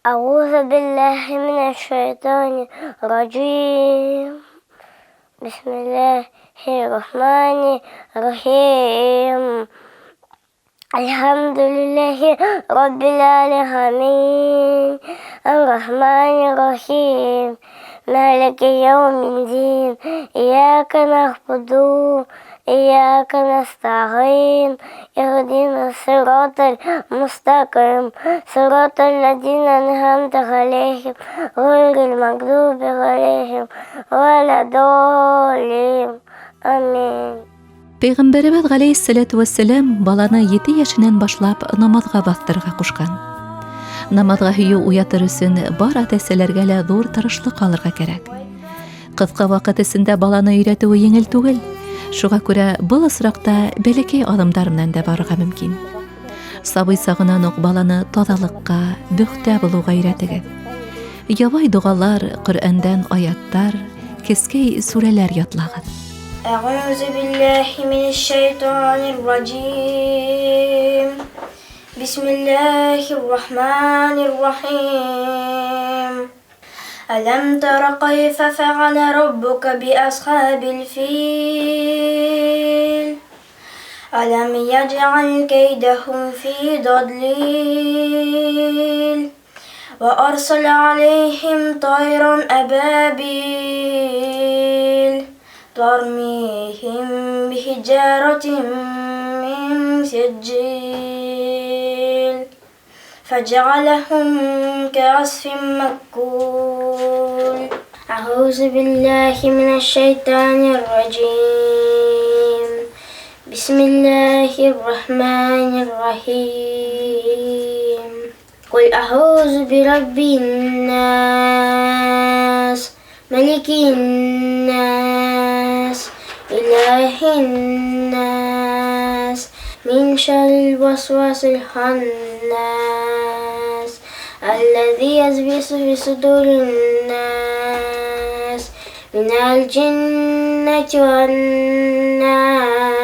أعوذ بالله من الشيطان الرجيم. بسم الله الرحمن الرحيم. الحمد لله رب العالمين، الرحمن الرحيم، مالك يوم الدين، إياك نعبد إياك نستعين، اهدنا الصراط المستقيم، صراط الذين أنعمت عليهم، غير المغضوب عليهم ولا الضالين. آمين. Пәйғәмбәребеҙ ғәләйһиссәләтү вәссәләм баланы 7 йәшенән башлап намаҙға баҫтырырға ҡушҡан. Намаҙға һөйөү уятыр өсөн бар ата-әсәләргә лә ҙур тырышлыҡ алырға кәрәк. Ҡыҫҡа ваҡыт эсендә баланы өйрәтеүе еңел түгел. Шуға күрә был осраҡта бәләкәй аҙымдар менән дә барырға мөмкин. Сабый сағынан уҡ баланы таҙалыҡҡа, бөхтә булыуға өйрәтегеҙ. Ябай доғалар, Ҡөрьәндән аяттар, кескәй сүрәләр ятлағыҙ. أعوذ بالله من الشيطان الرجيم. بسم الله الرحمن الرحيم. ألم تر كيف فعل ربك بأصحاب الفيل؟ ألم يجعل كيدهم في تضليل وأرسل عليهم طيرا أبابيل ترميهم بحجارة من سجيل فجعلهم كعصف مأكول. أعوذ بالله من الشيطان الرجيم. بسم الله الرحمن الرحيم. قل أعوذ برب الناس، ملك الناس، إله الناس، من شر الوسواس الخناس الذي يوسوس في صدور الناس، من الجنة والناس.